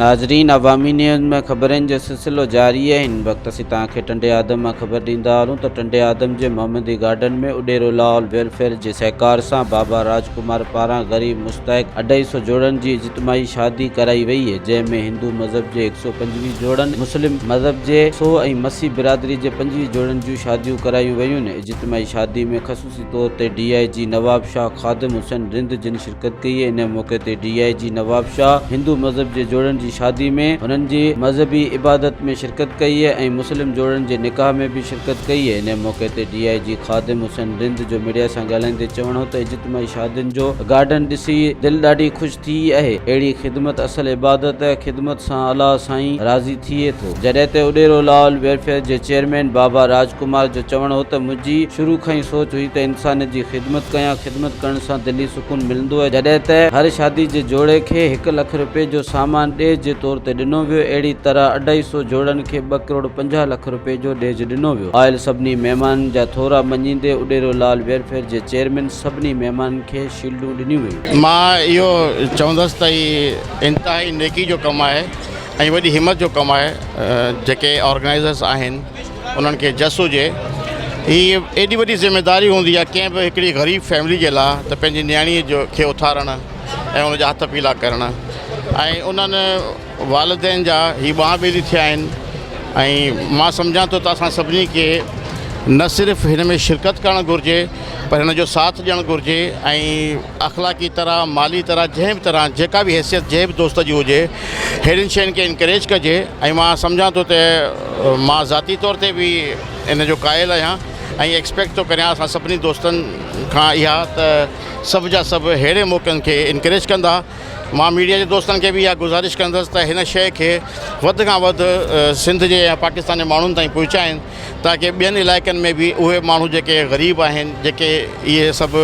ناظرين عوامي نيوز ۾ خبرن جو سلسلو جاري آهي هن وقت اسين توهان کي ٽنڊي آدم مان خبر ڏيندا هلون ته ٽنڊي آدم جي محمدي گارڊن ۾ اڏيرو لال ويلفيئر جي سهڪار سان بابا راج ڪمار پاران غريب مستحق اڍائي سو جوڙن جي اجتماعي شادي ڪرائي وئي جنهن ۾ هندو مذهب جي هڪ سو 25 جوڙن مسلم مذهب جي سو ۽ مسيح برادري جي 25 جوڙن جون شاديون ڪرايون ويون اجتماعي شادي ۾ خصوصي طور تي ڊي I جي نوابشاهه خادم حسين رند جن شرڪت ڪئي ان موقعي تي ڊي I جي نوابشاهه هندو مذهب جي جوڙن جي شادي ۾ هنن جي مذهبي عبادت ۾ شرڪت ڪئي ۽ مسلم جوڙن جي نڪاح ۾ به شرڪت ڪئي ان موقعي تي ڊي I جي خادم حسين رند جو ميڊيا سان ڳالهائيندي چوڻ هو ته اجتماعي شادين جو گارڊن ڏسي دل ڏاڍي خوش ٿي اهي اهڙي خدمت اصل عبادت خدمت سان الله سائين راضي ٿئي ٿو جڏهن ته اڏيرو لال ويلفيئر جي چيئرمين بابا راج ڪمار جو چوڻ هو ته منهنجي شروع کان ئي سوچ هئي ته انسانيت جي خدمت ڪيان، خدمت ڪرڻ سان دلي سڪون ملندو آهي، جڏهن ته هر شادي جي جوڙي کي هڪ لک رپئي جو سامان ڏيج جي طور تي ڏنو ويو، اهڙي طرح اڍائي سو جوڙن کي ٻه ڪروڙ 50 لک رپئي جو ڏيج ڏنو ويو. آيل سڀني مهمانن جا ٿورا مڃيندي اڏيرو لال ويلفيئر جي چيئرمين سڀني مهمانن کي شيلڊون ڏنيون ويون. مان اهو چوندس ته هي انتهائي نيڪي جو ڪم آهي ۽ وڏي همت جو ڪم آهي جيڪي آرگنائيزرس آهن انهن کي جس هجي هي ايڏي وڏي ذميداري هوندي آهي ڪنهن به هڪڙي غريب فيملي جي لاء ته پنهنجي نياڻي جو کي اٿارڻ ۽ ان جا هٿ پيلا ڪرڻ ۽ انهن والدين جا هي ٻانهن ٻيلي ٿيا آهن ۽ مان سمجهان ٿو ته اسان سڀني کي نه صرف هن ۾ شرڪت ڪرڻ گهرجي پر هن جو ساٿ ڏيڻ گهرجي ۽ اخلاقي طرح مالي طرح جنهن به طرح جيڪا به حيثيت جنهن به دوست جي هجي ههڙين شين کي انڪريج ڪجي ۽ مان سمجهان ٿو ته مان ذاتي طور تي به ان جو قائل آهيان ۽ ايڪسپيڪٽ ٿو ڪريان اسان سڀني دوستن کان اها ته سڀ جا سڀ ههڙي موقعن کي انڪريج ڪندا مان ميڊيا جي دوستن کي به اها گذارش ڪندس ته هن شيء کي وڌ کان وڌ سنڌ جي ۽ پاڪستان جي ماڻهن تائين پهچائين تاڪه ٻين علائقن ۾ به اهي ماڻهو جيڪي غريب آهن جيڪي اهي سڀ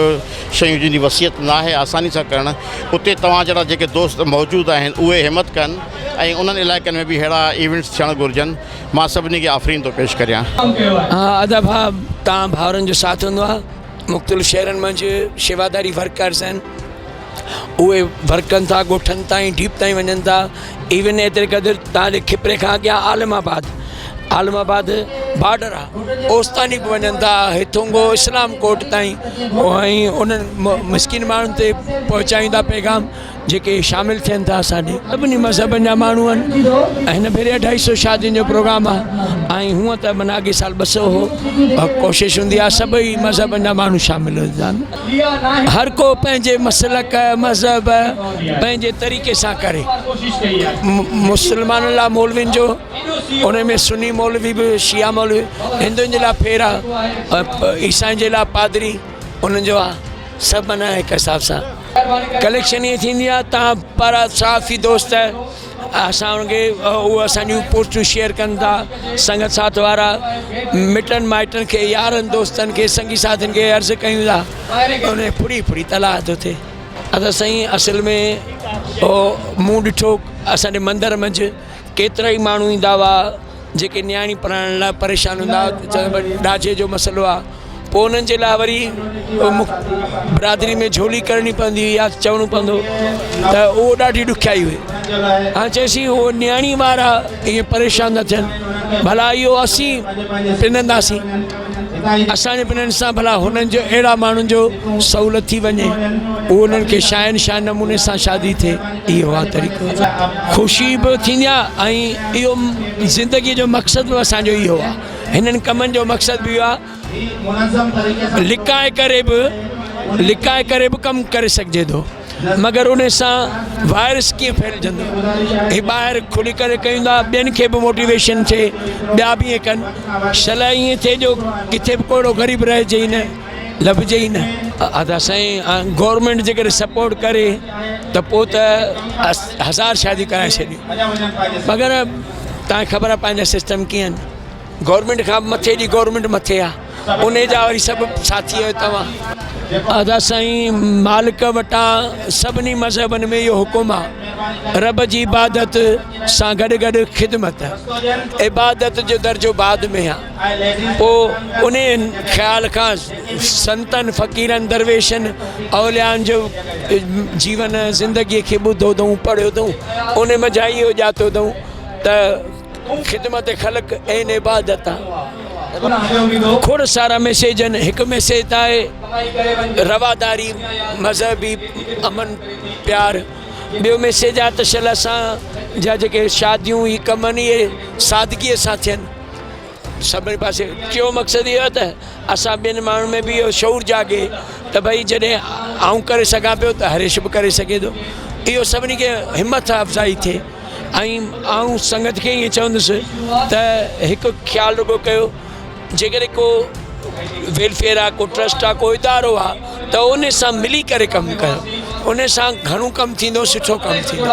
شيون جن جي وصيت ناهي آساني سان ڪرڻ اتي توهان جهڙا جيڪي دوست موجود آهن اهي همت ڪن ۽ انهن علائقن ۾ به اهڙا ايونٽس ٿيڻ گهرجن مان سڀني کي آفرين ٿو پيش ڪريان. ها ادا ڀاء توهان ڀائرن جو ساٿ هوندو آهي مختلف شهرن منجهه شيواداري ورڪرز آهن اهي ورڪ ڪن ٿا ڳوٺن تائين ڊيپ تائين وڃن ٿا ايون ايتري قدر تان جي کپري کان اڳيان عالم آباد عالم آباد بارڊر آ اوستاني به وڃن ٿا هتون گو اسلام ڪوٽ تائين ۽ انهن مسڪين ماڻهن تي پهچائين ٿا پيغام جيڪي شامل ٿين ٿا اسان ڏي سڀني مذهبن جا ماڻهو آهن هن ڀيري اڍائي سو شادين جو پروگرام آ ۽ هونء ته معنيٰ اڳي سال 200 هو ڪوشش هوندي آ سڀئي مذهبن جا ماڻهو شامل هوندا آهن هر ڪو پنهنجي مسلڪ، مذهب، پنهنجي طريقي سان ڪري. مسلمانن لاء مولوين جو ان ۾ سني مولوي به شيعا مولوي هندن جي لاء ڦيرا عيسائين جي لاء پادري انهن جو آ سڀ معنيٰ هڪ حساب سان ڪليڪشن ائين ٿيندي آ تان پارا صحافي دوست اسان انهن کي اهو اسان جون پوسٽون شيئر ڪن ٿا سنگت ساٿ وارا مٽن مائٽن کي يارن دوستن کي سنگي ساٿين کي عرض ڪيون ٿا ان ڦڙي ڦڙي تلاء ٿو ٿئي ادا سائين اصل ۾ مون ڏٺو اسان جي مندر منجهه ڪيترا ئي ماڻهو ايندا هئا جيڪي نياڻي پرڻائڻ لاء پريشان هوندا هئا چوندا هئا ڏاجي جو مسئلو آهي پوء انهن جي لاء وري برادري ۾ جهولي ڪرڻي پوندي هئي يا چوڻو پوندو ته اهو ڏاڍي ڏکيائي هئي هاڻي چيسين اهو نياڻي وارا ائين پريشان نه ٿين ڀلا اهو اسين پننداسين اسان جي پنڻ سان ڀلا هنن جو اهڙا ماڻهن جو سهولت ٿي وڃي اهو انهن کي شاين شان نموني سان شادي ٿئي اهو آهي طريقو خوشي به ٿيندي آهي ۽ اهو زندگي جو مقصد به اسان جو اهو آهي هنن ڪمن جو مقصد به اهو آهي لڪائي ڪري به لڪائي ڪري به ڪم ڪري سگهجي ٿو مگر ان سان وائرس ڪيئن ڦهلجندو هي ٻاهر کلي ڪري ڪيون ٿا ٻين کي به موٽيويشن ٿئي ٻيا به ائين ڪن شل ائين ٿئي جو ڪٿي به ڪو اهڙو غريب رهجي ئي نه لڀجي ئي نه. ادا سائين گورنمينٽ جيڪڏهن سپورٽ ڪري ته پوء ته هزار شاديون ڪرائي ڇڏيون مگر توهان کي خبر آهي پنهنجا سسٽم ڪيئن آهن گورنمينٽ کان به مٿي جي گورنمينٽ مٿي آهي ان جا وري سڀ ساٿي آهيو توهان. ادا سائين مالڪ وٽان سڀني مذهبن ۾ اهو حڪم آ رب جي عبادت سان گڏ گڏ خدمت عبادت جو درجو بعد ۾ آ پوء انهي خيال کان سنتن فقيرن درويشن اوليائن جو جيون زندگي کي ٻڌو اٿئون پڙهيو اٿئون ان منجهان اهو ڄاتو اٿئون ته خدمت خلق عين عبادت آ. کوڙ سارا ميسيج آهن هڪ ميسيج ته آهي رواداري مذهبي امن پيار ٻيو ميسيج آ ته شل اسان جا جيڪي شاديون هي ڪم آهن اهي سادگي سان ٿين سڀني پاسي ٽيون مقصد اهو آهي ته اسان ٻين ماڻهن ۾ به اهو شعور جاڳي ته ڀئي جڏهن آئون ڪري سگهان پيو ته هريش به ڪري سگهي ٿو اهو سڀني کي همٿ افزائي ٿئي ۽ آئون سنگت کي ائين چوندس ته هڪ خيال رڳو ڪيو جيڪڏهن ڪو ويلفيئر آهي ڪو ٽرسٽ آهي ڪو ادارو آهي ته ان سان ملي ڪري ڪم ڪيو ان سان گهڻو ڪم ٿيندو سٺو ڪم ٿيندو.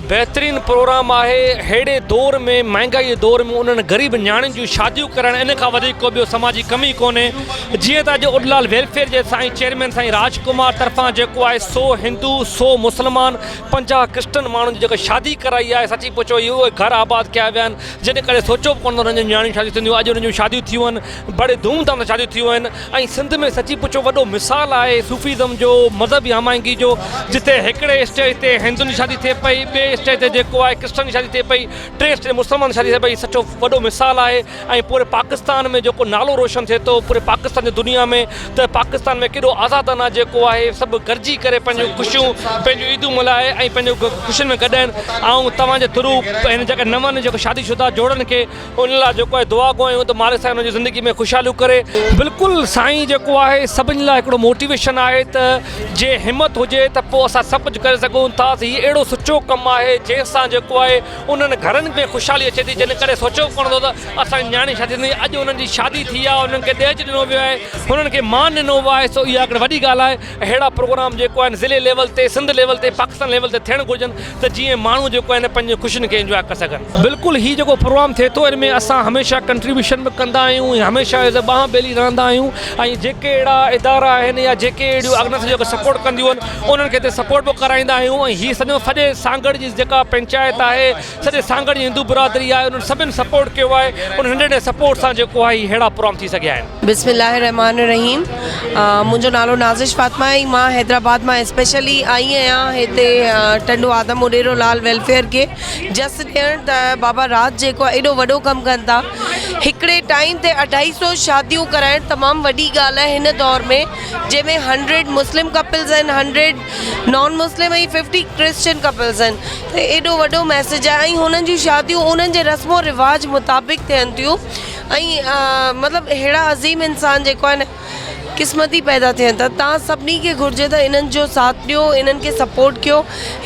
بهترين پروگرام آهي ههڙي دور ۾ مهنگائي جي دور ۾ انهن غريب نياڻين جون شاديون ڪرائڻ ان کان وڌيڪ ڪو ٻيو سماجي ڪم ئي ڪونهي جيئن ته اڄ اڏلال ويلفيئر جي سائين چيئرمين سائين راج ڪمار طرفان جيڪو آهي سو هندو سو مسلمان 50 ڪرسچن ماڻهن جي جيڪا شادي ڪرائي آهي سچي پڇو اهي اهي گهر آباد ڪيا ويا آهن جنهن ڪڏهن سوچيو به ڪونه ته انهن جون نياڻيون شاديون ٿينديون اڄ انهن جون شاديون ٿيون آهن بڙي ڌوم ڌام سان شاديون ٿيون آهن ۽ سنڌ ۾ سچي پڇو وڏو مثال آهي صوفيزم جو مذهبي هم آهنگي جو جتي هڪڙي اسٽيج تي هندن جي شادي ٿئي پئي ٻئي اسٽيج تي جيڪو آهي ڪرسچن جي شادي ٿئي پئي ٽئين اسٽيج تي مسلمان جي شادي ٿئي پئي سچو وڏو مثال آهي ۽ پوري پاڪستان ۾ جيڪو نالو روشن ٿئي ٿو پوري پاڪستان جي دنيا ۾ ته پاڪستان ۾ ڪيڏو آزادانه جيڪو آهي سڀ گڏجي ڪري پنهنجون خوشيون پنهنجون عيدون ملهائي ۽ پنهنجو خوشين ۾ گڏ آهن آئون توهان جي ٿرو هن جيڪا نون جيڪو شادي شده جوڙن کي ان لاء جيڪو آهي دعا گو آهيون ته مالڪ سائين انهن جي زندگي ۾ خوشحاليون ڪري. بلڪل سائين جيڪو آهي سڀني لاء هڪڙو موٽيويشن آهي ته جي همت هجي ته پوء اسان سڀ ڪجهه ڪري سگهون ٿا هي اهڙو سچو ڪم آهي جنهن سان جيڪو آهي انهن گهرن ۾ خوشحالي اچي ٿي جنھن ڪڏھن سوچيو به ڪونه ھوندو ته اسان جي نياڻي شادي ٿيندي اڄ انهن جي شادي ٿي آهي انهن کي ڏهج ڏنو ويو آهي انهن کي مان ڏنو ويو آهي سو اها هڪڙي وڏي ڳالهه آهي اهڙا پروگرام جيڪو آهن ضلعي ليول تي سنڌ ليول تي پاڪستان ليول تي ٿيڻ گهرجن ته جيئن ماڻهو جيڪو آهن پنهنجي خوشين کي انجواء ڪري سگهن. بلڪل هي جيڪو پروگرام ٿئي ٿو ان ۾ اسان هميشه ڪنٽريبيوشن به ڪندا آهيون ۽ هميشه ايز اي ٻانهن ٻيلي رهندا آهيون ۽ جيڪي اهڙا ادارا آهن يا جيڪي اهڙيون آرگنائيزيشن جيڪو سپورٽ ڪنديون آهن انهن کي هتي سپورٽ به ڪرائيندا آهيون ۽ هي سڄو سڄي سانگهڙ جي جيڪا پنچائت آهي سڄي سانگهڙ جي هندو برادري آهي انهن سڀن سپورٽ ڪيو آهي ان ننڍي ننڍي سپورٽ سان جيڪو آهي هي ههڙا پروگرام ٿي سگهيا آهن. بسم الله الرحمٰن الرحيم منهنجو نالو نازش فاطمه آهي مان حيدرآباد مان اسپيشلي آئي آهيان هتي ٽنڊو آدم اڏيرو لال ويلفيئر کي جس ڏيڻ ته بابا رات جيڪو آهي ايڏو وڏو ڪم ڪن ٿا هڪڙي ٽائيم تي اڍائي سو شاديون ڪرائڻ تمام وڏي ڳالهه آهي هن دور ۾ جنهن ۾ هنڊريڊ مسلم ڪپلز آهن هنڊريڊ نان مسلم ۽ ففٽي ڪرسچن ڪپلز آهن ته ايڏو وڏو ميسيج آهي ۽ هنن جون شاديون انهن جي رسم و رواج مطابق ٿين ٿيون ۽ مطلب اهڙا عظيم انسان جيڪو آهن قسمتي پيدا ٿين ٿا تان سڀني کي گهرجي ته انهن جو ساٿ ڏيو انهن کي سپورٽ ڪيو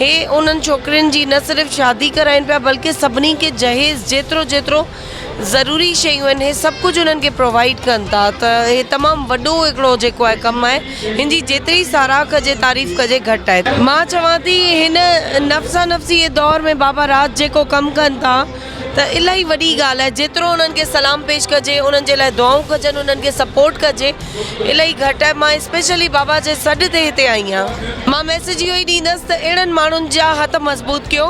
هي انهن ڇوڪرين جي نه صرف شادي ڪرائين پيا بلڪه سڀني کي جهيز جيترو جيترو ضروري شيون آهن هي سڀ ڪجهه انهن کي پرووائيڊ ڪن ٿا ته هي تمام وڏو هڪڙو جيڪو آهي ڪم آهي هن جي جيتري ساراهه ڪجي تعريف ڪجي گهٽ آهي. مان چوان ٿي هن نفسا نفسي جي دور ۾ بابا رات جيڪو ڪم ڪن ٿا ته الاهي وڏي ڳالهه آهي جيترو انهن کي سلام پيش ڪجي انهن جي لاء دعائون ڪجن انهن کي سپورٽ ڪجي الاهي گهٽ آهي مان اسپيشلي بابا جي سڏ تي هتي آئي آهيان مان ميسيج اهو ئي ڏيندس ته اهڙن ماڻهن جا هٿ مضبوط ڪيو.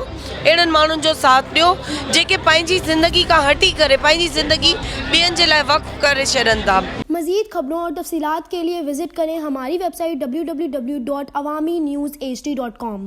اهڙن ماڻهن جو ساٿ ڏيو جيڪي پنهنجي زندگي کان هٽي ڪري پنهنجي زندگي ٻين جي لاء وقف ڪري ڇڏن ٿا. مزيد خبرون اور تفصيلات کے لئے وزٽ کریں ہماری ویب سائٹ www.awamiNewsHD.com.